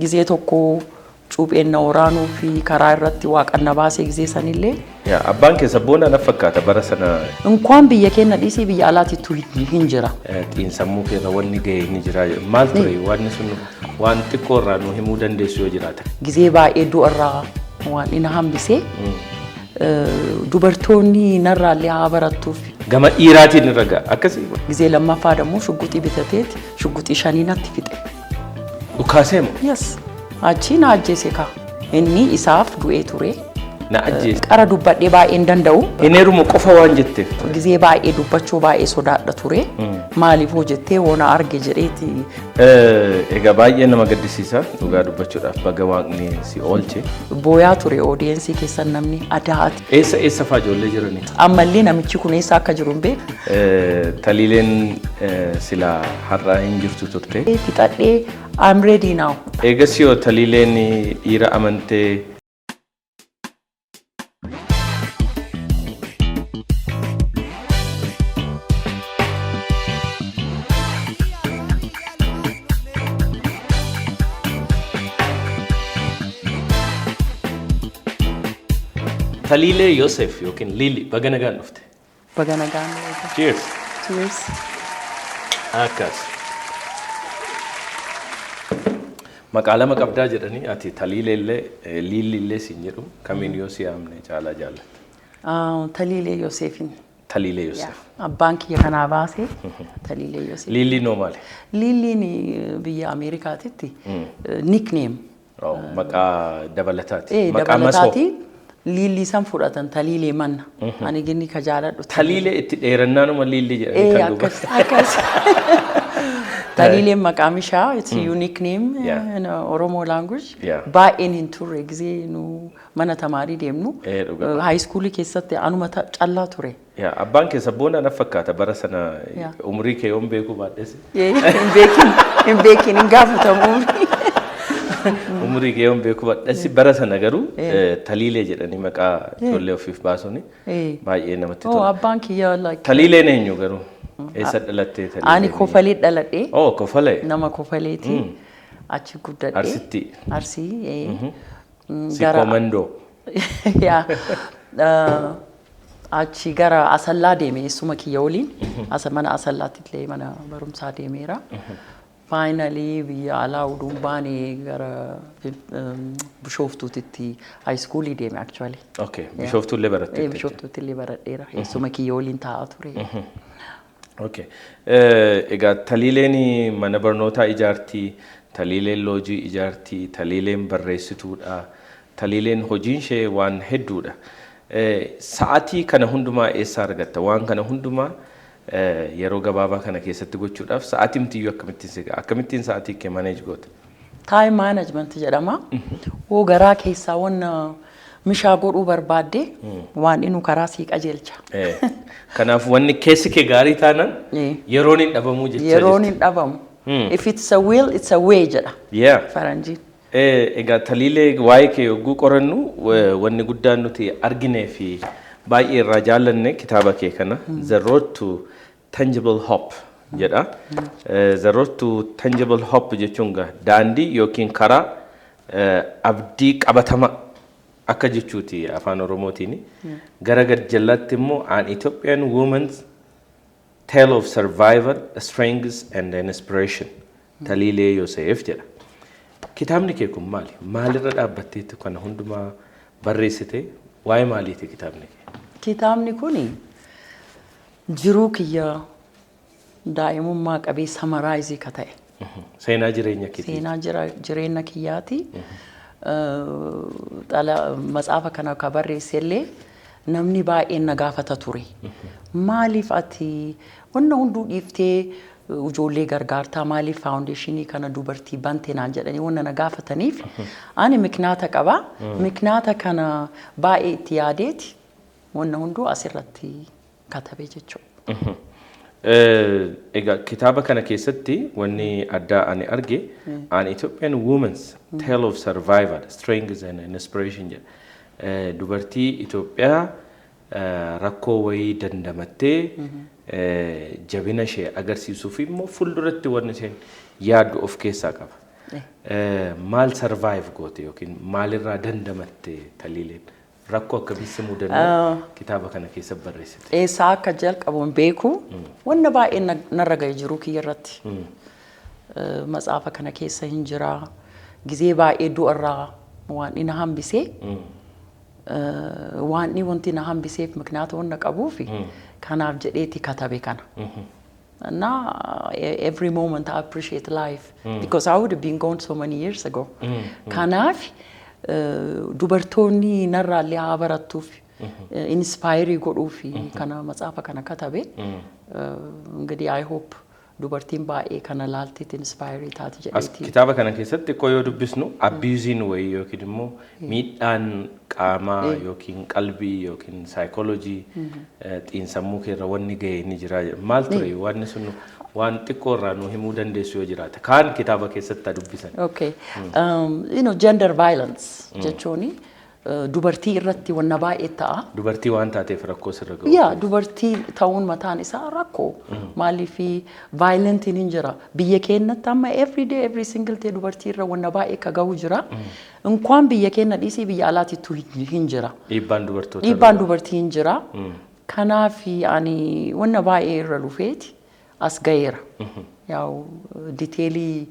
Gizee tokko cuupheen na waraanuu fi karaa irratti waaqan na baasee gizee sanillee. Yaa, abbaan kee sabboonaa na fakkaata bara sana. Inkwaan biyya keenya dhiisii biyya alaatittuu hin jira. Xiinsammuu keerra wanni ga'e ni jira. Maal ture wanni sun, waan xiqqoo irraa nu himuu dandeessu yoo jiraate? Gizee baay'ee du'arraa waan inni hambisee, dubartoonni narraallee haa barattuuf. Gama dhiiraatiin irra ga'a. Akkasii. Gizee lammaffaa dammoo shugguxii bitateeti shugguxii shanii natti fixe. Dhukaasee moo? Yes. Achii na ajjeese kaa. Inni isaaf du'ee ture. Na ajjeese. Qara dubbadhee baay'ee hin danda'u. Hin heerumu qofa waan jetteef. Gizee baay'ee dubbachuu baay'ee sodaadha ture. Maaliif hoo jettee woona arge jedheeti. Egaa baay'ee nama gaddisiisa, dhugaa dubbachuudhaaf baga waaqni si oolche. Booyaa ture audience keessan namni adaati. Eessa eessa fa'aa ijoollee jiranii? Ammallee namichi kun eessa akka jiru hin beeku. Taliileen silaa har'aa hin jirtu turte. Fixadhee, I'm ready now. Eegas yoo Taliileen dhiira amantee. Taliilee Yoosef yookiin Liili, baga nagaan dhufte. Baga nagaan dhufte. Cheers. Cheers. Akkas. Maqaa lama qabdaa jedhanii, ati Taliilee illee Liilli illee siin jedhu, kamiin yoo si yaamne caalaa jaallatta? Taliilee Yoosefin. Taliilee Yoosef. Abbaan kiyya kanaa baase Taliilee Yoosef. Liilli noo maali? Liilliin biyya Ameerikaatitti nickname. Oh, maqaa dabalataati. Maqaa masoo. Dabalataati. Liillii san fudhatan, Taliilee manna. Ani ginni ka jaaladhu. Taliilee itti dheerannaanuma Liillii jedhanii kan duuba. Akkas akkas. Taliileen maqaa mishaa, it's a unique name in Oromo language. Baay'een hin turre gizee nu mana tamaarii deemnu. Dhugaa. High school keessatti anuma callaa ture. Yaa, abbaan kee sabboonaa na fakkaata bara sana, umurii kee yoon beekuu baadhes. Hin beekin, hin beekin, hin gaafatamu. Umurii kee yoon beekuu baadhes, bara sana garuu Taliilee jedhanii maqaa ijoollee ofiif baasuun baay'ee namatti tola. Abbaan kiyya like. Taliileen eenyu garuu? Eessa dhalattee Taliileen? Ani Kofalee dhaladhee. Oh, Kofalee. Nama Kofaleeti. Achi guddadhee. Arsitti. Arsii. Sikkoo Mandoo. Yaa. Achi gara Asallaa deeme eessuma kiyya waliin. Asa mana Asallaatti illee mana barumsaa deemeera. Finally biyya alaa uduun baane gara Bishooftuutitti high schoolii deeme actually. Okay, Bishooftuu illee baratte. Bishooftuutti illee baradheera. Eessuma kiyya waliin taa'aa ture. Okay. Egaa Taliileen mana barnootaa ijaartii, Taliileen loojii ijaartii, Taliileen barreessituudha. Taliileen hojiin ishee waan hedduudha. Sa'aatii kana hundumaa eessaa argatta? Waan kana hundumaa yeroo gabaabaa kana keessatti gochuudhaaf sa'aatii mitiyyuu akkamittiin si ga'a? Akkamittiin sa'aatii kee manage goota? Time management jedhama. Hoo garaa keessaa wanna mishaa godhuu barbaadde, waan inni karaa sii qajeelcha. Kanaaf wanni keessi kee gaarii taanaan yeroon hin dhabamuu jechaa Yeroon jirti. hin dhabamu. If it's a will, it's a way jedha faranjiin. Egaa Taliilee, waa'ee kee yogguu qorannu wanni guddaan nuti arginee fi baay'ee irraa jaallanne kitaaba kee kana, The Road to Tangible Hope jedha. The Road to Tangible Hope jechuun gaa daandii yookiin karaa abdii qabatama akka jechuuti afaan Oromootiin. Gara gad jallaatti immoo "An Ethiopian Woman's Tale of Survival, Strength and Inspiration, Taliilee Yoseef" jedha. Kitaabni kee kun maali? Maalirra dhaabbatteetu kana hundumaa barreessite? Waa'ee maaliiti kitaabni kee? Kitaabni kun jiruu kiyya daa'imummaa qabee summarize ka ta'e. Seenaa jireenya keetii. Seenaa jireenya kiyyaati. Matsaafa kana ka barreesse illee namni baay'een na gaafata ture. Maaliif ati wanna hunduu dhiiftee ijoollee gargaartaa, maaliif foundationii kana dubartii bante naan jedhanii wanna na gaafataniif, ani miknaata qaba. Miknaata kana baay'ee itti yaadeeti wanna hunduu asirratti katabe jechuudha. Egaa kitaaba kana keessatti wanni addaa ani arge "An Ethiopian Woman's Tale of Survival, Strength and Inspiration" jedha. Dubartii Itoophiyaa rakkoo wayii dandamattee jabina ishee agarsiisuu fi immoo fuulduratti wanni isheen yaaddu of keessaa qaba. Maal survive goote yookiin maalirraa dandamatte Taliileen? Rakkoo akkamii si mudannoo kitaaba kana keessa barreessite? Eessaa akka jalqabu hin beeku. Wanna baay'ee narra ga'e jiru kiyya irratti. Matsaafa kana keessa hin jira. Gizee baay'ee du'arraa waan inni hambisee, waan inni wanti na hambiseef miknaata wanna qabuufi kanaaf jedheeti katabe kana. Na every moment I appreciate life because I would have been gone so many years ago. Kanaaf dubartoonni narraallee haa barattuuf, inspire godhuuf kana matsaafa kana katabe. እንግዲህ I hope dubartiin baay'ee kana laalteet inspire taati As jedheeti. kitaaba kana keessatti xiqqoo yoo dubbisnu, abuseiin wayii yookiin immoo miidhaan qaamaa yookiin qalbii yookiin saayikooloojii, xiinsammuu keerra wanni ga'e ni jira. Maal ture wanni sun? Waan xiqqoo irraa nu himuu dandeessu yoo jiraate, kaan kitaaba keessatti haa dubbisan. Okay. Gender violence jechuun dubartii irratti wanna baay'ee ta'a. Dubartii waan taateef rakkoo sirra ga'u. Yaa, dubartii ta'uun mataan isaa rakkoo. Maaliif violentiin hin jira. Biyya keenyatti amma every day, every single day dubartii irra wanna baay'ee ka gahu jira. Inkwaan biyya keenya dhiisii biyya alaatittuu hin jira. Dhiibbaan dubartoota. Dhiibbaan dubartii hin jira. Kanaaf ani wanna baay'ee irra lufeeti as ga'eera. Yaa'u, detailii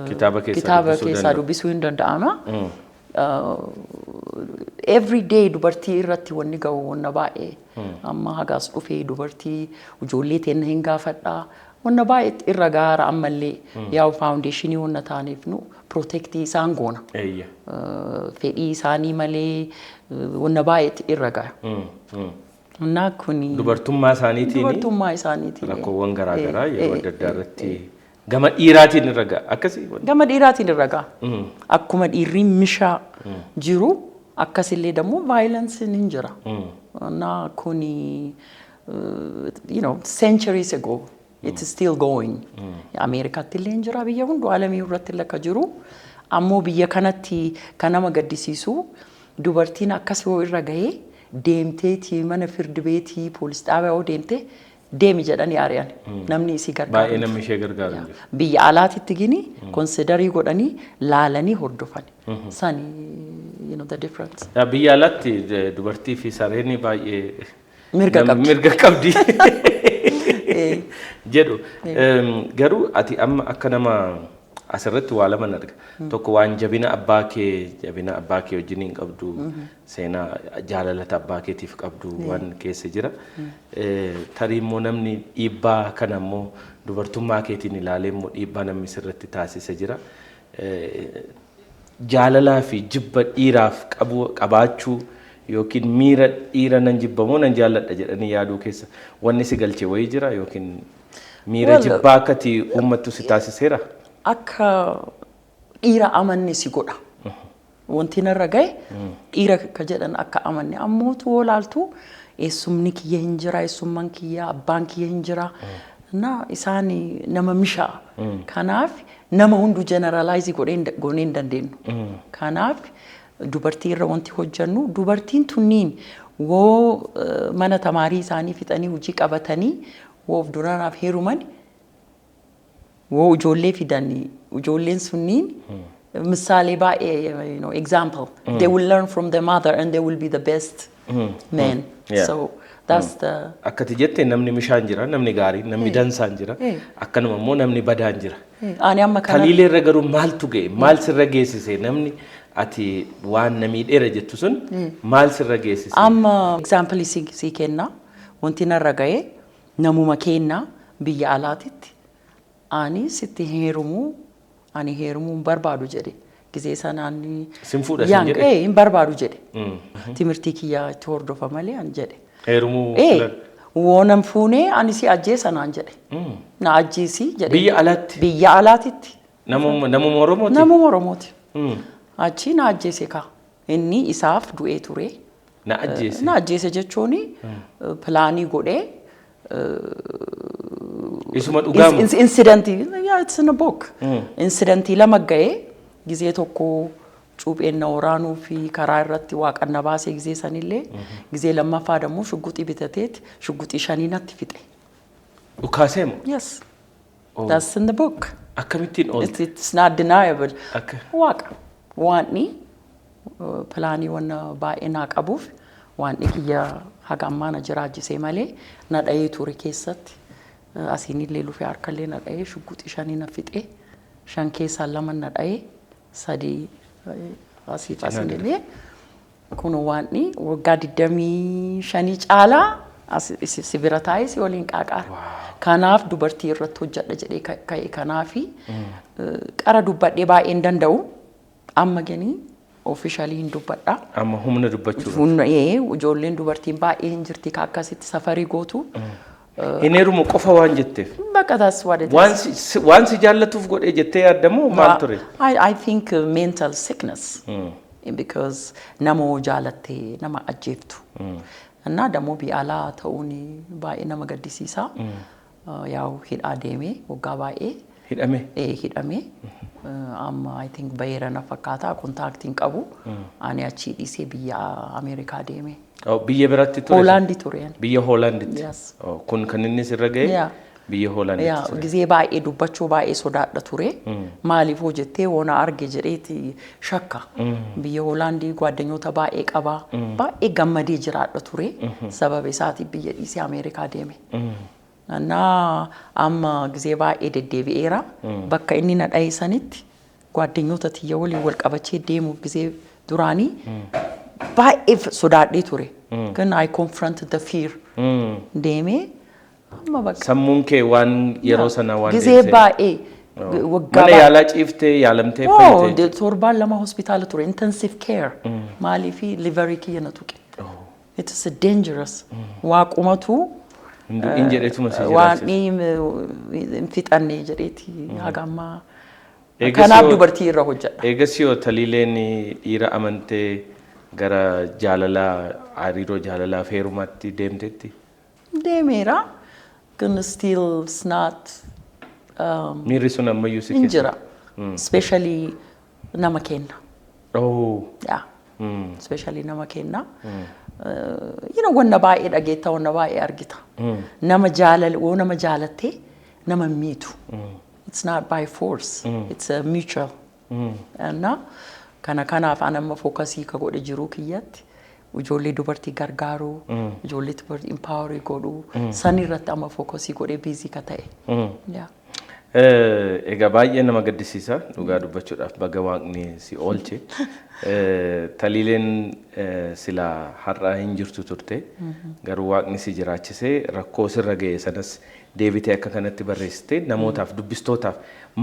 Kitaaba keessaa kitaaba dubbisuu keessaa danda'u. Dubbisuu hin danda'ama. Every day dubartii irratti wanni ga'u wanna baay'ee. Amma hagaas dhufee dubartii ijoollee teenna hin gaafadhaa. Wanna baay'ee irra gaara ammallee, yaa'u, foundationii wanna taaneef nu protectii isaan goona. Fedhii isaanii malee wanna baay'eetti irra gaha. Innaa kuni Dubartummaa isaaniitiin dubartummaa isaaniitiin rakkoowwan garaagaraa yeroo adda addaa irratti gama dhiiraatiin irra ga'a. Akkasii. Gama dhiiraatiin irra gaha. Akkuma dhiirri mishaa jiru, akkasillee dammoo violenceiin hin jira. Innaa kuni centuries ago, it's still going. Ameerikaatti illee hin jira, biyya hundu alamii irratti illee akka jiru. Ammoo biyya kanatti kan nama gaddisiisu, dubartiin akkas yoo irra gahee deemteetii mana firdi beetii, poolis xaabiyaa yoo deemte, deemi jedhanii ari'an. Namni isii gargaaru. Baay'ee namni ishee gargaaru hin jiru. Biyya alaatitti gini considerii godhanii laalanii hordofan. Sani the difference. Yaa, biyya alaatti dubartii fi sareen baay'ee Mirga qabdi. Mirga qabdi jedhu. Garuu ati amma akka nama asirratti waa lama arga. Tokko waan jabina abbaa kee wajjin hin qabdu, seenaa jaalalata abbaa keetiif qabdu waan keessa jira. Tarii immoo namni dhiibbaa kana immoo dubartummaa keetiin ilaalee immoo dhiibbaa namni sirratti taasisa jira. Jaalalaa fi jibba dhiiraaf qabu qabaachuu yookiin miira dhiira nan jibbamoo nan jaalladha jedhanii yaaduu keessa wanni si galche wayii jira yookiin miira Well, jibbaa akkati uummattu si taasiseera? Akka dhiira amanne si godha. Wanti narra gahe dhiira ka jedhan akka amanne, ammootu yoo laaltu eessumni kiyya hin jira, eessummaan kiyya, abbaan kiyya hin jira. Na isaan nama mishaa. Kanaaf nama hundu generalize goonee hin dandeenyu. Kanaaf dubartii irra wanti hojjennu, dubartiin tunniin woo mana tamaarii isaanii fixanii hojii qabatanii, woo of duranaaf heeruman, woo ijoollee fidanii, ijoolleen sunniin misaalee baay'ee, example, they will learn from their mother and they will be the best men. So that's the Akkati jette, namni mishaan jira, namni gaarii, namni dansaan jira, akkanuma immoo namni badaan jira. Ani amma kana Taliilee irra garuu maaltu ga'e? Maal sirra geessise? Namni ati waan namii dheera jettu sun maal sirra geessise? Amma example si kenna. Wanti narra ga'e, namuma kenna biyya alaatitti, ani sitti heerumuu, ani heerumuu hin barbaadu jedhe. Gizee sanaan Sin fuudha sin jedhe? Ee, hin barbaadu jedhe. Timirtii kiyyaa itti hordofa malee an jedhe. Heerumuu Ee, woonan fuunee ani si ajjeesa naan jedhe. Na ajjeesii jedhe. Biyya alaatti? Biyya alaatitti. Namuma Oromooti? Namuma Oromooti. Achi na ajjeese kaa. Inni isaaf du'ee ture. Na ajjeese. Na ajjeese jechuun planii godhee. Isuma dhugaamu? Incidentii, yeah, it's in a book. Incidentii lama ga'ee, gizee tokko cuupheen na waraanuu fi karaa irratti waaqan na baasee gizee sanillee, gizee lammaffaa dammoo shugguxii bitateeti shugguxii shanii natti fixe. Dhukaasee moo? Yes. That's in the book. Akkamittiin oolte? It's not deniable. Akka. Waaqa. Waanni planii wanna baay'ee naa qabuuf waan kiyya haga ammaa na jiraachisee malee na dha'ee ture keessatti. Asiinillee lufee harkallee na dha'ee, shugguxii shanii na fixee, shan keessaa lama na dha'ee, sadii asiif asiinillee. Kun waan waggaa 25 caalaa si bira taa'ee si waliin qaaqaara. Kanaaf dubartii irratti hojjedha jedhee ka'e. Kanaafi qara dubbadhee baay'ee hin danda'u. Amma ganii officially hin dubbadha. Amma humna dubbachuu. Humna, ijoolleen dubartiin baay'ee hin jirti ka akkasitti safarii gootu. Hin heerumu qofa waan jetteef. Bakka that's what it is. Waan si jaallatuuf godhee jettee yaaddamoo maal ture? I think mental sickness. Because nama hoo jaalattee nama ajjeeftu. እና ደግሞ biyya alaa ta'uun baay'ee nama gaddisiisa. Yaa'u hidhaa deemee waggaa baay'ee Hidhame. Hidhamee amma I think baheera na fakkaata, contactiin qabu. Ani achii dhiisee biyya Ameerikaa deeme. Oh, biyya biratti ture? Hoolaandii ture ani. Biyya Hoolaanditti. Yes. Oh, kun kan inni sirra ga'e biyya Hoolaanditti ture. Gizee baay'ee dubbachuu baay'ee sodaadha ture. Maaliif hoo jettee woona arge jedheeti shakka. Biyya Hoolaandii gwaaddanyoota baay'ee qaba. Baay'ee gammadee jiraadha ture. Sababa isaatiif biyya dhiisee Ameerikaa deeme. Annaa amma gizee baay'ee deddeebi'eera. Bakka inni na dha'e sanitti gwaaddanyoota tiyya waliin wal qabachee deemuuf gizee duraanii baay'ee sodaadhee ture. Kan I confronted the fear. Deemee amma bakka Sammuun kee waan yeroo sana waan Gizee deebisee- baay'ee waggaa Mana yaalaa ciiftee yaalamtee Oh, fayyite. torbaan 2 hospitaala ture, intensive care. Maaliifi liverii kiyya na tuqe. It is a dangerous. Waaqumatu Hin jedheetuma si waan jiraachise. hin fixanne jedheeti haga ammaa. Eegas Kanaaf dubartii irra hojjedha. Eegas yoo Taliileen dhiira amantee gara jaalalaa, hariiroo jaalalaa fi heerumaatti deemtetti. Deemeera. Kun still it's not Miirri sun ammayyuu si hin keessa. jira. Especially nama kenna. Yeah. Especially nama kenna. Wanna baay'ee dhageetta, wanna baay'ee argita. Nama jaalal, woo nama jaalattee nama hin miitu. It's not by force. It's a mutual. Na kana kanaaf an amma focusii ka godhe jiruu kiyyatti ijoollee dubartii gargaaruu, ijoollee dubartii empowerii godhuu, san irratti amma focusii godhee busy ka ta'e. Yeah. Egaa baay'ee nama gaddisiisa dhugaa dubbachuudhaaf, baga waaqni si oolche. Taliileen silaa har'a hin jirtu turte, garuu waaqni si jiraachisee rakkoo sirra ga'e sanas deebitee akka kanatti barreessite. Namootaaf, dubbistootaaf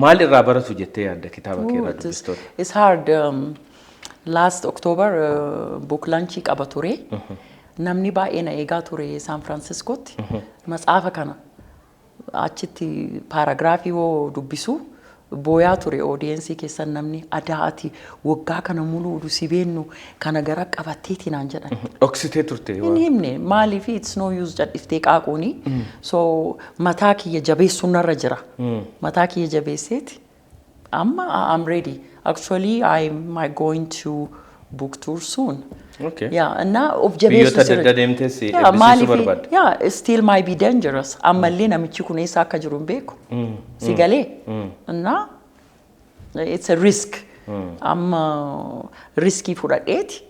maal irraa baratu jettee yaadda kitaaba kee irraa dubbistoota? It's hard. Last October book launchii qaba ture. Namni baay'ee na eegaa ture San Franciscotti. Matsaafa kana achitti paragraphii hoo dubbisu booyaa ture audienceii keessan namni adaa ati waggaa kana muluu si beennu kana gara qabatteeti naan jedhan. Dhoksitee turte. Hin himne, maaliif, it's no use jedhiftee qaaquuni. So mataa kiyya jabeessuun narra jira. Mataa kiyya jabeesseeti. Amma I'm ready. Actually, I might going to book tour soon. Yeah, እና of jabeessu Biyyoota adda addaa deemtees eebbisiisuu barbaadda. Yeah, still might be dangerous. Ammallee namichi kun eessa akka jiru hin beeku. Si galee? እና it's a risk. Amma riskii fudhadheeti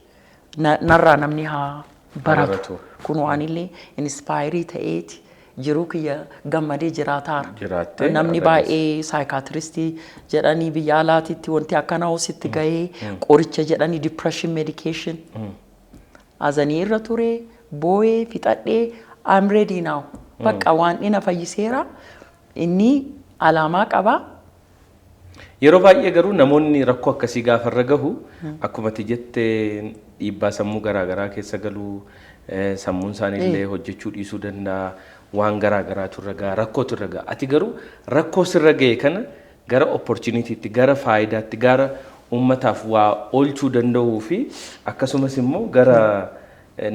narraa namni haa baratu. Baratu. Kun waan illee inspireii ta'eeti jiruu kiyya gammadee jiraataara. Jiraattee Namni har'a baay'ee psychiatristii jedhanii biyya alaatitti wanti akkanaa sitti gahee qoricha jedhanii depression medication. Azanii irra ture, boo'ee fixadhee, I'm ready now. Bakka waan inni na fayyiseera, inni alaamaa qaba. Yeroo baay'ee garuu namoonni rakkoo akkasii gaafa irra gahu, akkuma ati jettee, dhiibbaa sammuu garaagaraa keessa galuu, sammuun isaanii illee hojjechuu dhiisuu danda'a, waan garaagaraatu irra gaha, rakkootu irra gaha. Ati garuu rakkoo sirra gahe kana gara opportunitytti, gara faayidaatti, gara uummataaf waa oolchuu danda'uu fi akkasumas immoo gara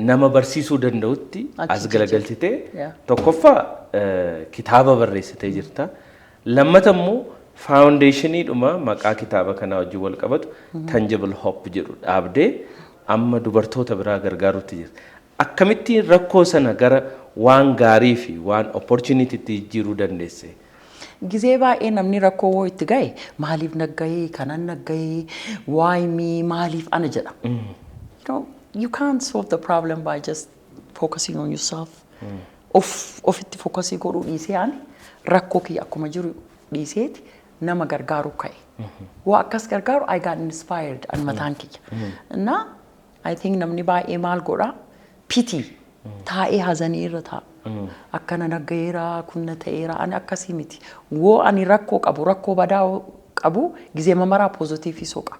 nama barsiisuu danda'utti Achi as galagalchitee tokkoffaa kitaaba barreessitee jirta. Lammata immoo foundationiidhuma maqaa kitaaba kanaa wajjin wal qabatu Tangible Hope jedhu dhaabdee amma dubartoota biraa gargaaruutti jirta. Akkamittiin rakkoo sana gara waan gaarii fi waan opportunitytti jijjiiruu dandeesse? Gizee baay'ee namni rakkoo woo itti ga'e, "Maaliif nagga'ee kanan nagga'ee, why me, maaliif ana?" jedha. You can't solve the problem by just focusing on yourself. Of ofitti focusii godhuu dhiisee, ani rakkoo kiyya akkuma jiru dhiiseeti nama gargaaru ka'e. Waa akkas gargaaru, I got inspired an mataan kiyya. Na I think namni baay'ee maal godhaa? Pity taa'ee hazanii irra taa'a. Akkana naggayeera, kunna ta'eera, ani akkasii miti. Woo ani rakkoo qabu, rakkoo badaa qabu, gizee mamaraa positive soqa.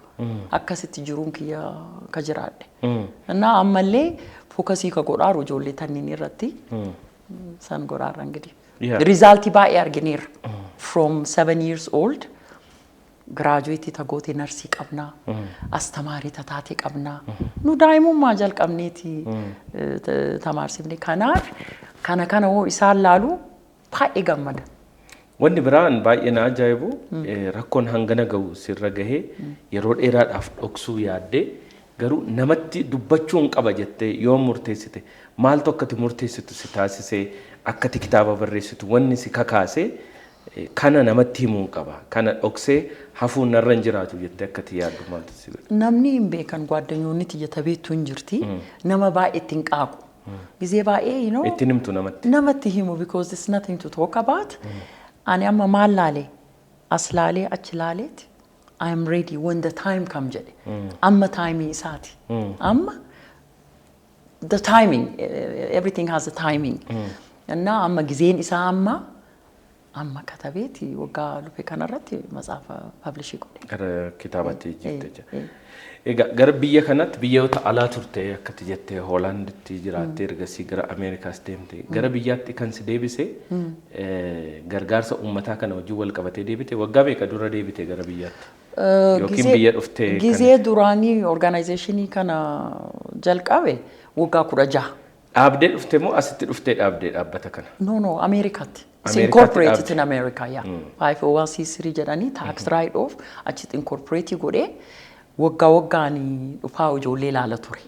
Akkasitti jiruun kiyya ka jiraadhe. Innaa ammallee focusii ka godhaaru ijoollee tanniin irratti san godhaarra እንግዲህ. Resultii baay'ee argineerra. From 7 years old graduate tagoote narsii qabnaa, astamaarii tataate qabnaa. Nu daa'imummaa jalqabneeti tamaarsifne. Kanaaf kana kana hoo isaan laalu baay'ee gammada. Wanni biraan baay'ee na ajaa'ibu, rakkoon hangana gahu sirra gahee yeroo dheeraadhaaf dhoksuu yaaddee, garuu namatti dubbachuun qaba jettee yoo murteessite, maaltu akkati murteessitu si taasisee, akkati kitaaba barreessitu wanni si kakaase, kana namatti himuun qaba, kana dhoksee hafuun narra hin jiraatu jettee akkati yaaddu maaltu si godhe? Namni hin beekan, gwaaddanyoonni tiyya tabeettu hin jirti. Nama baay'ee ittiin qaaqu. Gizee baay'ee Ittiin himtu namatti. Namatti himu because there's nothing to talk about. Ani amma maal laale? As laalee achi laaleeti. I am ready when the time come jedhe. Amma timeii isaati. Amma the timing, everything has a timing. Innaa amma gizeen isaa amma katabeeti waggaa lufe kanarratti matsaafa publishii godhe. Gara kitaabaatti jijjiirte jira. Egaa gara biyya kanatti, biyyoota alaa turte akkati jettee, Hoolaanditti jiraattee, ergasii gara Ameerikaas deemte. Gara biyyaatti kan si deebise gargaarsa uummataa kana wajjin wal qabatee deebite. Waggaa meeqa dura deebite gara biyyaatti? Yookiin biyya dhuftee kan Gizee duraanii organizationii kana jalqabe waggaa 16. Dhaabdee dhufte moo asitti dhuftee dhaabdee dhaabbata kana? No, Ameerikaatti. It's Ameerikaatti incorporated dhaabde. In America, yeah. 501c3 jedhanii tax write off achitti incorporate godhee waggaa waggaan dhufaa ijoollee ilaala ture.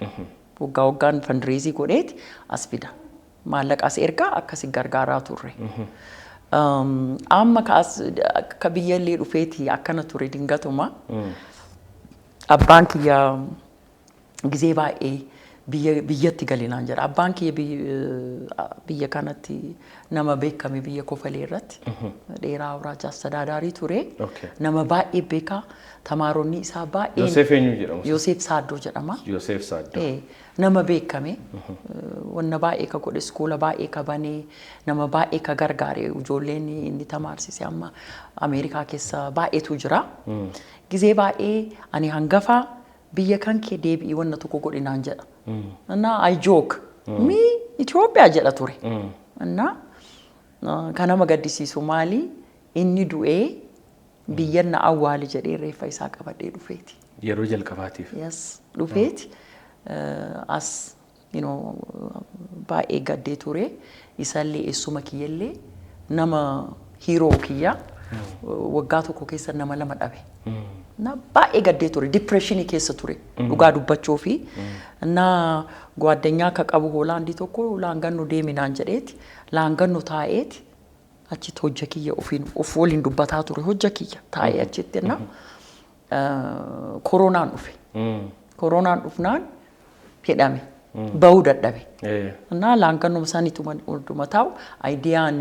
Waggaa waggaan fundraising godheeti as fida. Maallaqa as ergaa akkasi gargaaraa turre. Amma ka as ka biyyallee dhufeeti akkana ture dingatuma. Abbaan kiyya gizee baay'ee biyyatti galinaan jedha. Abbaan kiyya biyya kanatti nama beekame, biyya Kofalee irratti dheeraa awraajaa astadaadaarii ture. Nama baay'ee beekaa, tamaaronni isaa baay'een. Yoseef eenyu jedhamu? Yoseef Saaddoo jedhama. Yoseef Saaddoo. Nama beekame, wanna baay'ee ka godhe, iskoola baay'ee ka banee, nama baay'ee ka gargaare, ijoolleen inni tamaarsise amma Ameerikaa keessa baay'eetu jira. Gizee baay'ee ani hangafa, biyya kan kee deebi'ii wanna tokko godhi naan jedha. Innaa I joke, mi Itoophiyaa jedha ture. Innaa kan nama gaddisiisu maali, inni du'ee biyyan na awwaali jedhee reeffa isaa qabadhee dhufeeti. Yeroo jalqabaatiif. Yes, dhufeeti as baay'ee gaddee ture. Isallee eessuma kiyyallee, nama hero kiyya, waggaa tokko keessa nama lama dhabe. Na baay'ee gaddee ture, depressionii keessa ture dhugaa dubbachuu fi na gwaaddanyaa akka qabu Hoolaandii tokko laangannu deeminaan jedheeti, laangannu taa'eeti achitti hojja kiyya ofiin of waliin dubbataa ture, hojja kiyya taa'ee achitti na koronaan dhufe. Koronaan dhufnaan hidhame, bahuu dadhabe. Innaa laangannuma isaaniitu hunduma taa'u, ideaan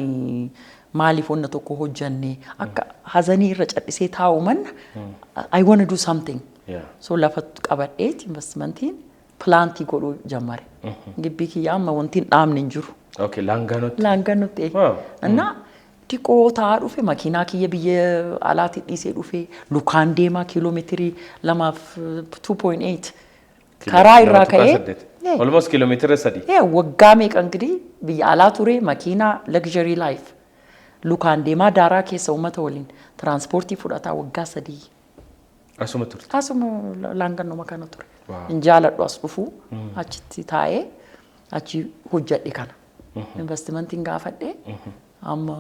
maaliif wanna tokko hojjanne, akka hazanii irra cadhisee taa'u manna, I wanna do something. So lafa qabadheeti investmentiin plantii godhuu jammare. Gibbii kiyya amma wanti hin dhaabne hin jiru. Okay, laangaanotti. Laangannotti. Innaa xiqqoo taa'aa dhufe, makiinaa kiyya biyya alaatti dhiisee dhufe, lukaan deemaa kiiloomeetirii 2.8 karaa irraa ka'ee. Almost kiiloomeetira 3. Waggaa meeqa እንግዲህ biyya alaa ture, makiinaa luxury life, lukaan deemaa daaraa keessa uummata waliin tiraanspoortii fudhataa waggaa 3. Asuma turte. Asuma laangannoma kana ture. Hin jaaladhu as dhufuu, achitti taa'ee achi hojjedhe kana. Investmentiin gaafadhe, amma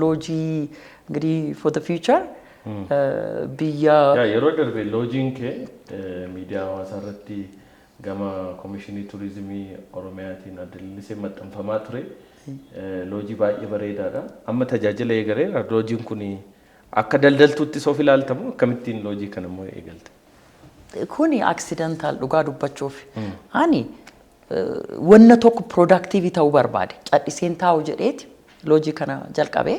lodgeii እንግዲህ for the future biyya. Yeroo darbe lodgeiin kee miidiyaa hawaasaa irratti gama Komishinii Turizimii Oromiyaatiin adda lalisee maxxanfamaa ture. Loojii baay'ee bareedaadha. Amma tajaajila eegaleera. Loojiin kun akka daldaltuutti soof ilaaltamu, akkamittiin loojii kana immoo eegalte? Kuni accidental, dhugaa dubbachuuf. Ani wanna tokko productive ta'uu barbaade. Cadhiseen taa'u jedheeti loojii kana jalqabee.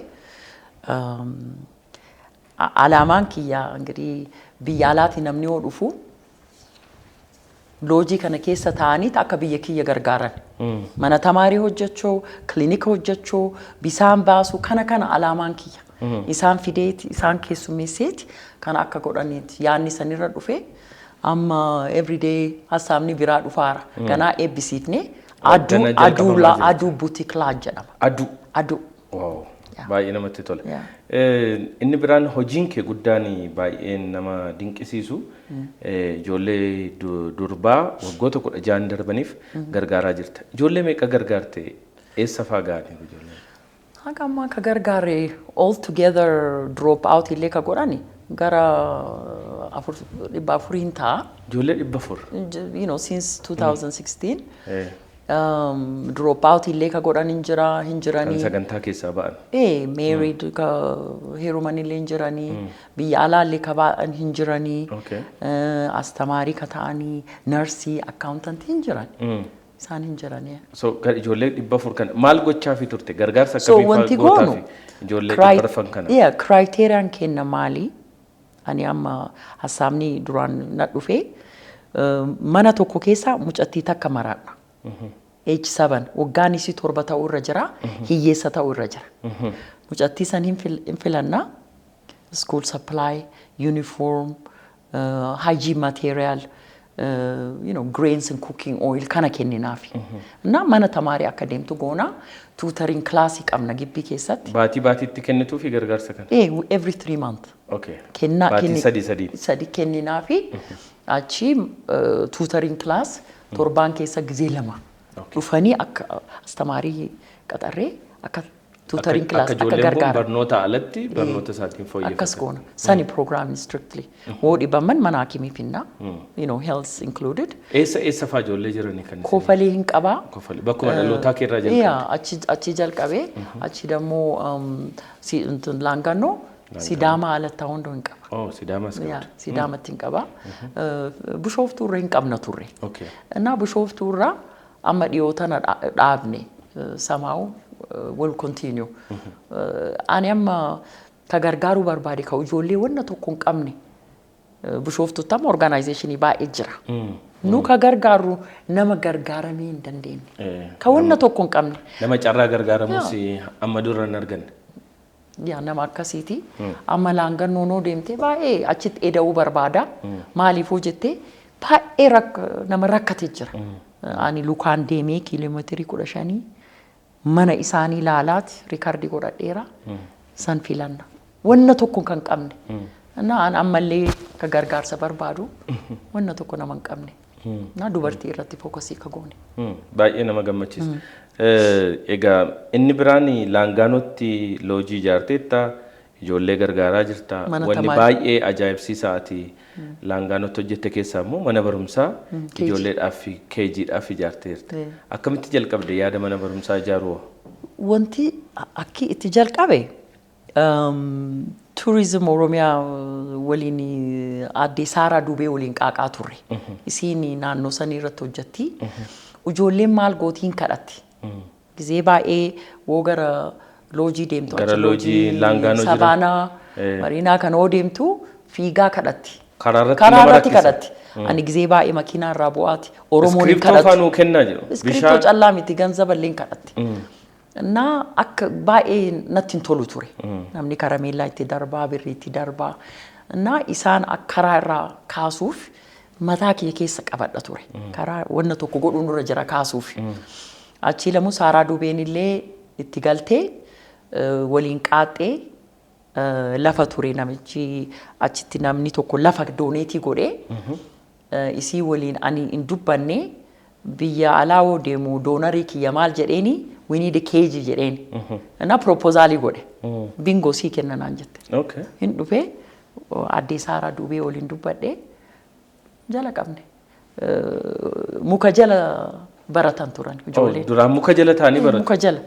Alaamaan kiyya እንግዲህ biyya alaatii namni yoo dhufu loojii kana keessa taa'aniit akka biyya kiyya gargaaran. Mana tamaarii hojjechuu, kilinika hojjechuu, bisaan baasuu, kana kana alaamaan kiyya. Isaan fideeti, isaan keessummeesseeti kana akka godhaniiti yaadni sanirra dhufe. Amma everyday hasaabni biraa dhufaara. Ganaa eebbisiifne aduu Gana aduu jalqabamaa jira. Aduu Boutique Lodge jedhama. Aduu. Aduu. Wow. Baay'ee namatti tola. Yeah. Inni biraan hojiin kee guddaan baay'een nama dinqisiisu, ijoollee durbaa waggoota 16 darbaniif gargaaraa jirta. Ijoollee meeqa gargaarte? Eessa fa'aa ga'aniiru ijoolleen? Haga ammaa ka gargaare, all together drop out illee ka godhani, gara 400n ta'a. Ijoollee 400. Since 2016. Drop out illee ka godhan hin jira, hin Kan jiranii. sagantaa keessaa ba'an. Married ka heeruman illee hin jiranii, biyya alaa illee ka ba'an hin jiranii, astamaarii ka ta'anii, narsii, accountantii hin jiran. Isaan hin jiranii. So ijoollee 400 kana maal gochaafii turte? Gargaarsa So akkamii wanti fa'aa goonu gootaafi ijoollee 400 kana? Yeah, criteriaan kenna maali? Ani amma hasaabni duraan na dhufe, mana tokko keessa mucattii takka maraadha. Age 7, waggaan isii 7 ta'uu irra jira, hiyyeessa ta'uu irra jira. Mucattii san hin filannaa. School supply, uniform, hygiene material, grains and cooking oil kana kenninaafi. Na mana tamaarii akka deemtu goona, tutoring classii qabna gibbii keessatti. Baatii baatiitti kennituufi gargaarsa kana? Every 3 month. Kennaa Baatii sadii sadii. Sadi kenninaafi, achi tutoring class torbaan keessa gizee lama dhufanii akka astamaarii qaxarree akka tutoring class Akka akka ijoolleen kun gargaaran. barnoota alatti barnoota isaatiin Akkas fooyyeffatan. goona. Sani program strictly. Woo dhibaman mana hakimii finna. Health included. Eessa eessa fa'aa ijoollee jiranii kan isin? Kofalee hin qabaa. Kofalee. Bakkuma dhalootaa kee irraa jalqabde. Yeah, achi jalqabee, achi dammoo si እንትን Laangannoo, Sidaama alatti hunduu hin qaba. Oh, Sidaamas Yeah, qabda. Sidaamatti hin qaba. Bishooftuu irra hin qabna turre. እና Bishooftuu irraa amma dhiyoo tana dhaabne, somehow will continue. Ani amma ka gargaaruu barbaade ka ijoollee wanna tokko hin qabne. Bishooftutti amma organizationii baay'ee jira. Nu ka gargaarru nama gargaaramee hin dandeenye. Ka wanna tokko hin qabne. Nama carraa gargaaramus amma dura hin arganne. Yaa, nama akkasiiti. Amma Laangannoo noo deemtee baay'ee achitti eda'uu barbaada. Maaliifuu jettee, baay'ee nama rakkate jira. Ani lukaan deemee kiiloomeetirii 15 mana isaanii laalaati recordii godhadheera. San filanna. Wanna tokko kan qabne. Na an ammallee ka gargaarsa barbaadu wanna tokko nama hin qabne. Na dubartii irratti focusii ka goone. Baay'ee nama gammachiisa. Egaa inni biraan Laangaanootti loojii ijaarteetta, ijoollee gargaaraa jirta. Mana Wanni tamaarii. baay'ee ajaa'ibsiisaa ati Laangaanootti hojjette keessaa immoo mana barumsaa KG. ijoolleedhaaf fi KGdhaaf ijaarteerta. Akkamitti jalqabde yaada mana barumsaa ijaaruu? Wanti akki itti jalqabe, Tourism Oromiyaa waliin, aadde Saaraa Dubee waliin qaaqaa turre. Isiin naannoo sanii irratti hojjetti. Ijoolleen maal gootiin kadhatti. Gizee baay'ee woo gara loojii deemtu. Gara achi loojii Laangaanoo jiran. Savaanaa, Mariinaa kana hoo deemtu fiigaa kadhatti. Karaa irratti Karaa nama irratti rakkisa. kadhatti. Ani gizee baay'ee makiinaa irraa bu'aati. Oromoon hin Iskiriptoo fa'aa kadhatu. nuu kennaa jiru. Iskiriptoo callaa miti, ganzaballee hin kadhatti. እና akka baay'ee natti hin tolu ture. Namni karameellaa itti darbaa, birrii itti darbaa. እና isaan akka karaa irraa kaasuuf mataa kiyya keessa qabadha ture. Karaa wanna tokko godhuun irra jira kaasuuf. Achii lamu Saaraa Dubeen illee itti galtee, waliin qaaxxee, lafa ture namichi achitti namni tokko lafa donate godhee, isii waliin ani hin dubbanne. Biyya alaa hoo deemu donorii kiyya maal jedheeni, "We need a KG" jedheeni. እና proposalii godhe. Bingo, sii kenna naan jette. Hin dhufee addee Saaraa Dubee waliin dubbadhee jala qabne. Muka jala Baratan turan ijoolleen. Duraan muka jala taa'anii baratu. Muka jala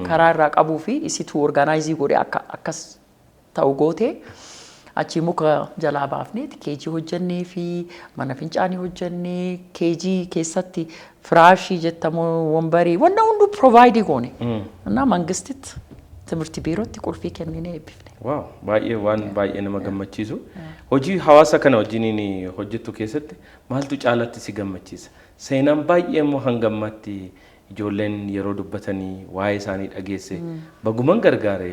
karaa irraa qabuu fi isitu organize godhe akka akkas ta'u gootee achi muka jalaa baafneeti keejii hojjennee fi mana fincaanii hojjennee, keejii keessatti firaashii jettamoo wambarii wanna hunduu provide goone. እና መንግስቲtti ትምህርት biirootti qulfii kenninee eebbifne. Wow, baay'ee waan baay'ee nama gammachiisu. Hojii hawaasa kana wajjiniin hojjettu keessatti maaltu caalatti si gammachiisa? Seenaan baay'ee immoo hanga ammaatti ijoolleen yeroo dubbatanii waa'ee isaanii dhageesse baguman gargaare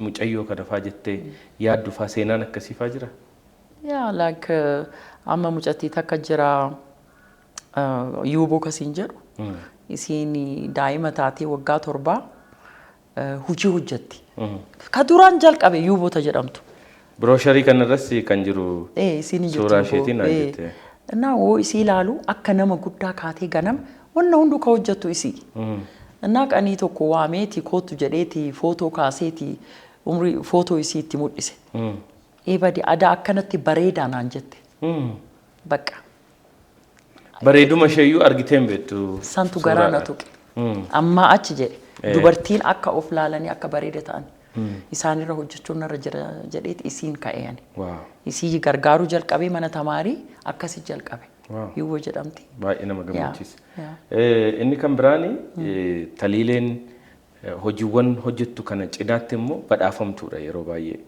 mucayyoo kana faa jettee yaaddu faa seenaan akkasii faa jira? Yeah, like amma mucattii takka jira, Yuuboo kasiin jedhu. Isiin daa'ima taatee waggaa 7 hojii hojjetti. Ka duraan jalqabe Yuuboota jedhamtu. Brochure kanarras kan jiru Isiin hin jirtu. suuraa isheetiin naan jette. እና woo isii ilaalu akka nama guddaa kaatee ganama wanna hunduu ka hojjettu isii. እና qanii tokko waameeti kootu jedheeti footoo kaaseeti umrii footoo isii itti mul'ise. Eebadi adaa akkanatti bareedaa naan jette. Bakka. Bareeduma isheeyyuu argitee hin beektu. Santu garaa na tuqe. Ammaa achi jedhe dubartiin akka of laalanii akka bareeda ta'an isaanirra hojjechuun narra jira jedheeti isiin ka'e ani. Isii gargaaruu jalqabee mana tamaarii akkasi jalqabe. Yuuboo jedhamti. Baay'ee nama gammachiisa. Inni kan biraani Taliileen hojiiwwan hojjettu kana cinaatti immoo badhaafamtuudha yeroo baay'ee.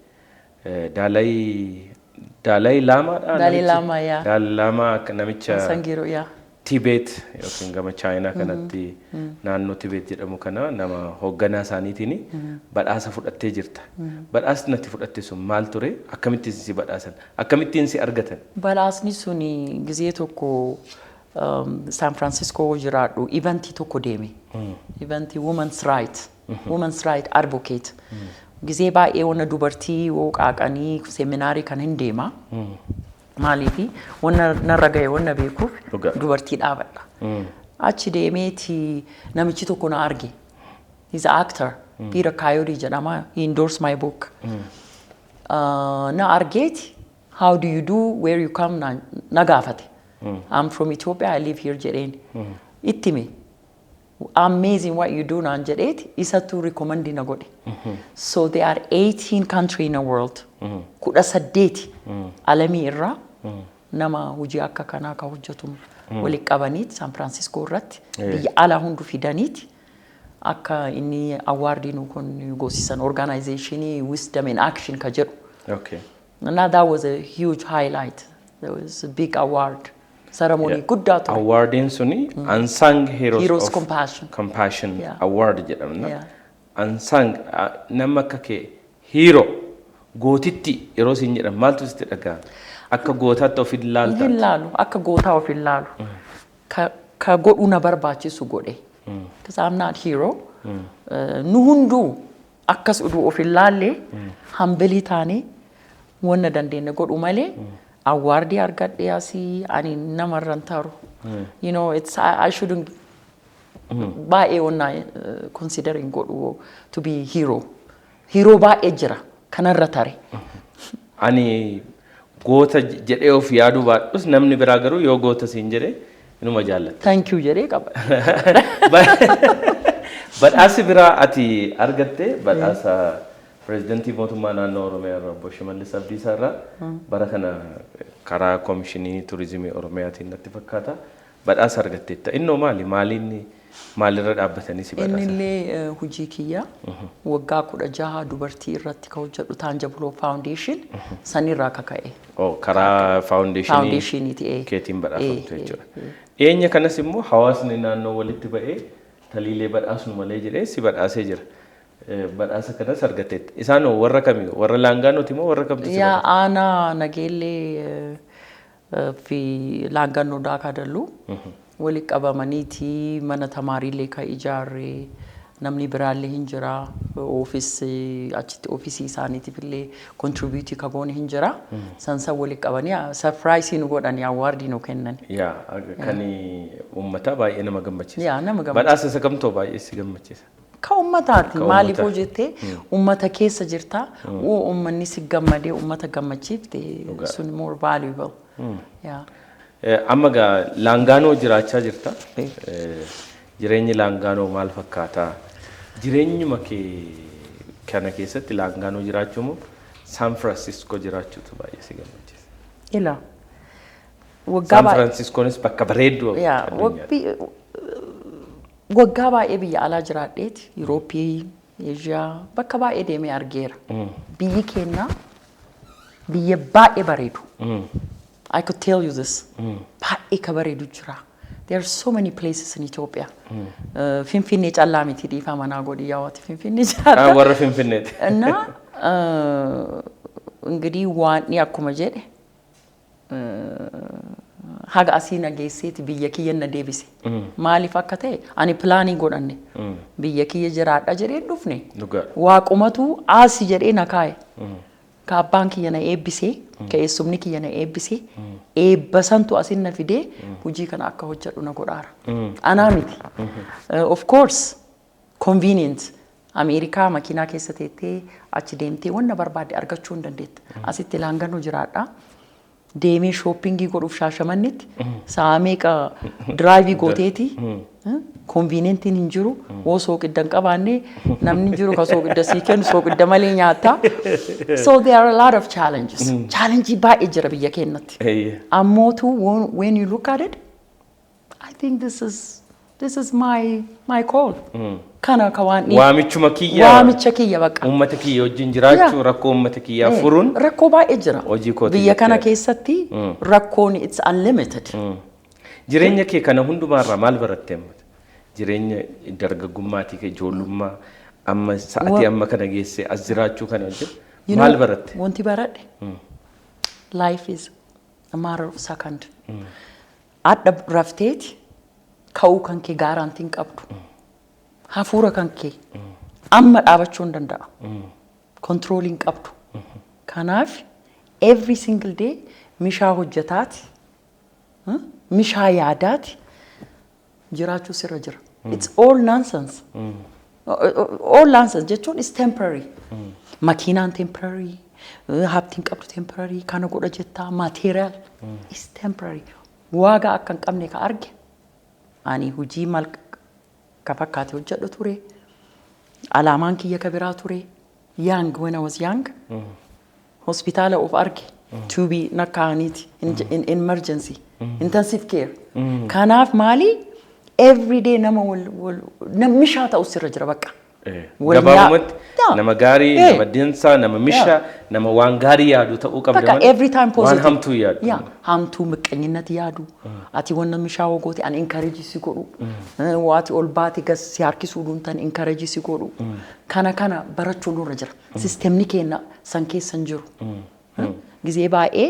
Daalaayi Laamaadha. Daalaayi Laamaa, yeah. Daalaayi Laamaa akka namicha Sangiiroo, yeah. Tibeet yookiin gama Chaayinaa kanatti naannoo Tibeet jedhamu kana nama hoogganaa isaaniitiin badhaasa fudhattee jirta. Badhaasni natti fudhatte sun maal ture? Akkamittiin si badhaasan? Akkamittiin si argatan? Badhaasni sun gizee tokko San Francisco jiraadhu eventii tokko deeme. Eventii Women's Right. Women's Right Advocate. Gizee baay'ee wanna dubartii woo qaaqanii seminaarii kan hin deema. Maaliifi wanna narra gahe wanna beekuuf dubartii dhaabadha. Achi deemeeti namichi tokko na arge. He's an actor. Peter Coyote jedhama. He endorsed my book. Na argeeti, "How do you do? Where you come?" na gaafate. "I'm from Ethiopia, I live here," jedheen. Itti hime. "Amazing what you do," naan jedheeti isatu recommend na godhe. So there are 18 country in the world. 18 alamii irraa nama hojii akka kanaa ka hojjetu walitti qabaniiti San Francisco irratti biyya alaa hundu fidaniiti akka inni awardii nu kun goosisan, organizationii Wisdom in Action ka jedhu. And that was a huge highlight. There was a big award ceremony guddaa ture. Awardiin suni Unsung Heroes, Heroes of Compassion. Compassion Award jedhamna. Unsung nama akka kee hero gootitti yeroo isin jedhan maaltu sitti dhaga'ama? Akka gootaatti of hin laalta? Hin laalu, akka gootaa of hin laalu. Ka godhuu na barbaachisu godhe. Because I'm not hero. Nu hunduu akkas uduu of hin laalle humble taanee wanna dandeenye godhu malee awardii argadhe asii ani namarra hin taru. It's I shouldn't baay'ee wanna considering godhu to be hero. Hero baay'ee jira kanarra tare. Ani goota jedhee of yaaduu baadhus namni biraa garuu yoo goota siin jedhee inuma jaallata. "Thank you" jedhee qaba. Badhaasi biraa ati argatte badhaasa pireezidantii mootummaa naannoo Oromiyaa irraa obbo Shimallis Abdiisaa irraa bara kana karaa koomishinii turizimii Oromiyaatiin natti fakkaata badhaasa argatteetta. Innoo maali? Maaliin maalirra dhaabbatanii si Inni badhaasan? illee hojii kiyya waggaa 16 dubartii irratti kan hojjedhu Tangible Foundation sanirraa kaka'e. Oh, karaa faawundeeshinii Foundationiiti. keetiin badhaafamtu jechuudha. Dhiyeenya kanas immoo hawaasni naannoo walitti ba'ee Taliilee badhaasnu malee jedhee si badhaasee jira. Badhaasa kanas argatteetta. Isaan hoo warra kami? Warra Laangaanooti moo warra kamtu si Yeah, badhaase? Aanaa Nageellee fi Laangannoo Daakaa Dalluu walitti qabamaniiti mana tamaariillee kan ijaarre, namni biraallee hin jira, office achitti ofiisii isaaniitiif illee contribute ka goone hin jira, san walitti qabanii surprise nu godhanii awardii nu kennan. Yeah, kan uummataa baay'ee nama gammachiisa. Yeah, nama gammachiisa. Badhaasa isa kamtoo baay'ee si gammachiisa? Ka uummataati. Ka Maaliif uummataa. Hoo jettee uummata keessa jirta, woo uummanni si gammadee uummata gammachiifte sun more valuable. Yeah. Amma gaa Laangaanoo jiraachaa jirta. Jireenyi Laangaanoo maal fakkaata? Jireenyuma kee kana keessatti Laangaanoo jiraachuu moo San Francisco jiraachuutu baay'ee si gammachiisa? Ila. Waggaa San baay'ee. Franciscoonis bakka bareedduu Yaa, addunyaati. Waggaa baay'ee biyya alaa jiraadheeti. Yurooppii, Eeshiyaa, bakka baay'ee deemee argeera. Biyyi keenya biyya baay'ee bareedu. I could tell you this. Baay'ee ka bareedu jira. There are so many places in Ethiopia. Finfinnee callaa miti, dhiifama manaa godhi, yaawati Finfinnee jiraata. Warra Finfinneeti. እና እንግዲህ waan akkuma jedhe haga asii na geesseeti biyya kiyya na deebise. Maaliif akka ta'e ani plan godhanne biyya kiyya jiraadha jedhee hin dhufne. Dhugaadha. Waaqumatu asi jedhee na kaa'e. Ka abbaan kiyya na eebbisee, ka eessumni kiyya na eebbisee, eebba santu asin na fidee hojii kana akka hojjedhu na godhaara. Anaa miti. Of course, convenient. Ameerikaa makiinaa keessa teettee achi deemtee wanna barbaadde argachuu hin dandeetta. Asitti Laanganoo jiraadha. Deemee shopping godhuuf Shaashamannitti sa'a meeqa drive gooteeti. Convenientiin hin jiru. Woo sooqidda hin qabaanne, namni hin jiru ka sooqidda sii kennu, sooqidda malee nyaata. So there are a lot of challenges. Challenge baay'ee jira biyya keenyatti. Ammootu when you look at it, I think this is my call. Kana ka waan Waamichuma kiyya. Waamicha kiyya baqa. Uummata kiyya wajjin jiraachuu, rakkoo uummata kiyyaa furuun Rakkoo baay'ee jira. hojii kooti Biyya kana jettee. keessatti rakkoon it's unlimited. Jireenya kee kana hundumaarraa maal baratte amma? Jireenya dargaggummaatii kee, ijoollummaa, amma sa'atii amma kana geesse as jiraachuu kana wajjin You maal know, baratte? Wanti baradhe, life is a matter of second. Adda rafteeti ka'uu kan kee guarantee hin qabdu. Hafuura kan kee amma dhaabachuu hin danda'a. Control hin qabdu. Kanaaf every single day mishaa hojjetaati, mishaa yaadaati jiraachuu sirra jira. It's all nonsense. All nonsense jechuun is temporary. Makiinaan temporary, habtiin qabdu temporary, kana godha jettaa, material is temporary. Waagaa akka hin qabne ka arge, ani hojii mal ka fakkaate hojjedhu ture. Alaamaan kiyya ka biraa ture. Young, when I was young, hospitaala of arge. Tube nakkaa'aniiti in emergency, intensive care. Kanaaf maali, every day nama wal wal mishaa ta'u sirra jira bakka. Gabaabumatti nama gaarii, nama dinsaa, nama mishaa, nama waan gaarii yaadu ta'uu qabda Bakka malee every time positive. waan hamtuu yaadu. Yeah, hamtuu miqqanyinatti yaadu. Ati wanna mishaa goote ani encourage si godhu. Waati ol baate gas si harkisuu duntan encourage si godhu. Kana barachuu nurra jira. Sistemni keenya san keessa hin jiru. Gizee baay'ee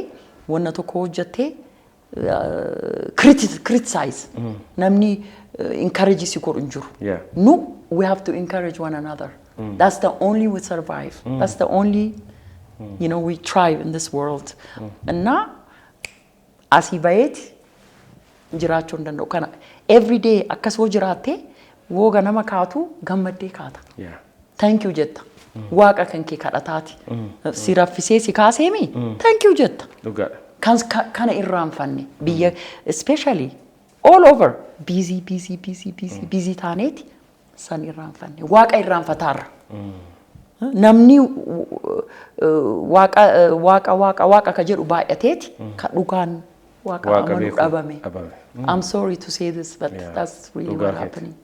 wanna tokko hojjettee criticize. Namni encourage si godhu hin jiru. Nu we have to encourage one another. That's the only we survive. That's the only we thrive in this world. እና asii baheeti jiraachuu hin danda'u. Kana every day akkas hoo jiraattee woo ganama kaatu gammaddee kaata. Thank you jetta. Waaqa kan kee kadhataati. Si raffisee si kaaseemi, thank you jetta. Dhugaadha. Kana irraanfanne biyya, especially all over busy, busy, busy, busy, busy taaneeti san irraanfanne, Waaqa irraanfataarra. Namni Waaqa, Waaqa, Waaqa, Waaqa ka jedhu baay'ateeti ka dhugaan Waaqa Waaqa amanu beeku dhabame. dhabame. I'm sorry to say this, but that's really Dhugaa what keeti. happening.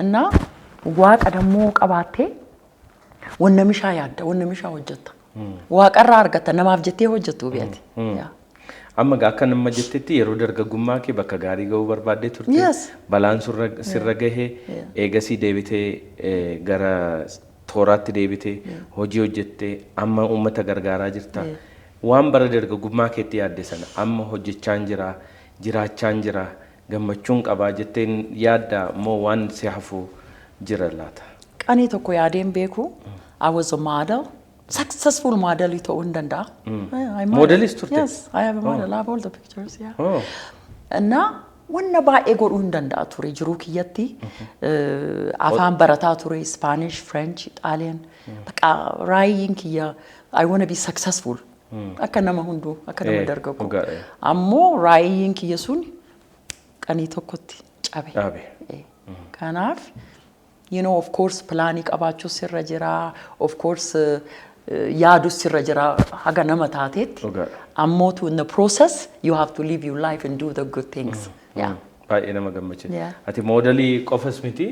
እና Waaqa dammoo qabaattee wanna mishaa yaadda, wanna mishaa hojjetta. Waaqarraa argatta, namaaf jettee hojjettu beeti. Yeah. Amma gaa akka nama jettetti yeroo dargaggummaa kee bakka gaarii ga'uu barbaaddee turte. Yes. Balaan sirra gahee, eegasii deebitee gara tooraatti deebitee hojii hojjettee amma uummata gargaaraa jirta. Waan bara dargaggummaa keetti yaadde sana amma hojjechaan jira, jiraachaan jira, gammachuun qabaa jetteen yaadda moo waan si hafu jira laata? Qanii tokko yaadeen beeku. I was a model. Successful model ta'uu hin danda'a. Yeah, I model. Modelis turte? Yes, I have a model. I have all the pictures. Yeah. Oh. እና wanna baay'ee godhuu hin danda'a ture jiruu kiyyatti. Afaan barataa ture, Spanish, French, Italian. Baqa raayyiin kiyya I wanna be successful. Akka nama hunduu, akka nama dargaggoo. Dhugaadha. Ammoo raayyiin kiyya sun qanii tokkotti cabe. Dhaabe. Kanaaf, of course planii qabaachuu sirra jira, of course yaaduu sirra jira haga nama taateetti. Ammootu in the process you have to live your life and do the good things. Yeah. Baay'ee nama gammachiisa. Ati moodelii qofas miti,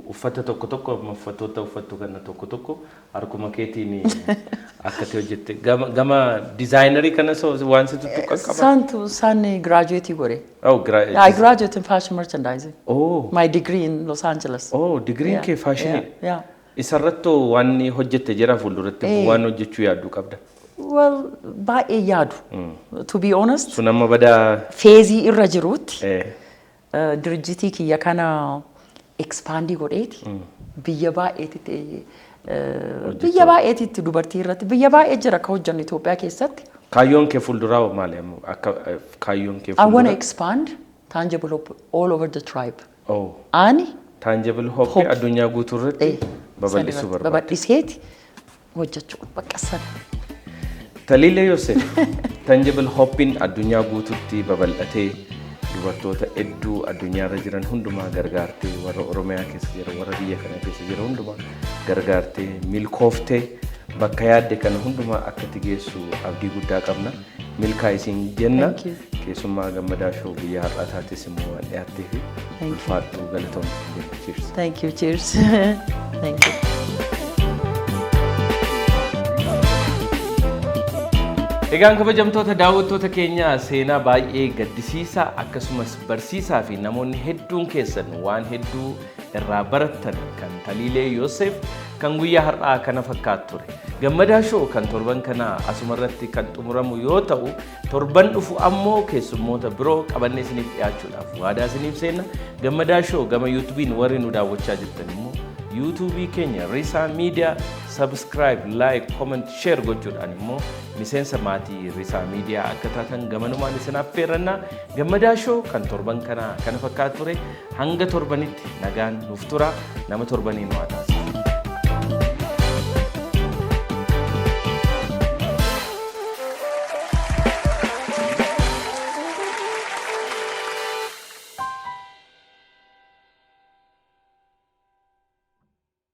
uffata tokko tokko, uffatoota uffattu kana tokko tokko harkuma keetiin akka ati hojjette, gama designerii kanas waan si tuttuqan qaba. Santu san graduate godhe. Oh, I graduated in fashion merchandising. Oh. My degree in Los Angeles. Oh, digiriin kee faashinii. Yeah. Isarrattoo waan hojjette jira, fuulduratti waan hojjechuu yaaddu qabda? Well, baay'ee yaadu. To be honest, Sun amma badaa. Phaseii irra jirutti dirjitii kiyya kana expandii godheeti biyya baay'eetitti, biyya baay'eetitti, dubartii irratti biyya baay'ee jira akka hojjennu Itoophiyaa keessatti. Kaayyoon kee fuulduraa maali amma? Akka kaayyoon kee I wanna fuulduraa? expand Tangible Hope all over the tribe. Oh. Ani Tangible Hope Hope. addunyaa guutuu irratti babal'isuu barbaada. Babal'iseeti hojjechuu bakka sana. Taliilee Yoosef, Tangible Hope'n addunyaa guutuutti babal'atee dubartoota hedduu addunyaarra jiran hundumaa gargaartee, warra Oromiyaa keessa jiran, warra biyya kana keessa jiran hundumaa gargaartee, milkooftee bakka yaadde kana hundumaa akka itti geessu abdii guddaa qabna. Milkaa isin jenna. Thank you. Keessummaa Gammadaa Show guyyaa har'aa taates immoo waan dhiyaattee fi Thank you. ulfaadhu, galatoomsi. Cheers. Thank you. Cheers. Thank you. Egaan kabajamtoota daawwattoota keenya, seenaa baay'ee gaddisiisaa akkasumas barsiisaa fi namoonni hedduun keessan waan hedduu irraa barattan kan Taliilee Yoosef kan guyyaa har'aa kana fakkaatu ture. Gammadaa Show kan torban kanaa asumarratti kan xumuramu yoo ta'u, torban dhufu ammoo keessummoota biroo qabannee isiniif dhiyaachuudhaaf waadaa isiniif seenna. Gammadaa Show gama YouTubeiin warri nu daawwachaa jirtan immoo YouTubeii keenya Risaa Miidiyaa subscribe, like, comment, share gochuudhaan immoo miseensa maatii Risaa Miidiyaa akka taatan gamanumaan isin affeerranna. Gammadaa Show kan torban kanaa kana fakkaatu ture. Hanga torbanitti nagaan nuuf tura. Nama torbanii nu haa taasisu.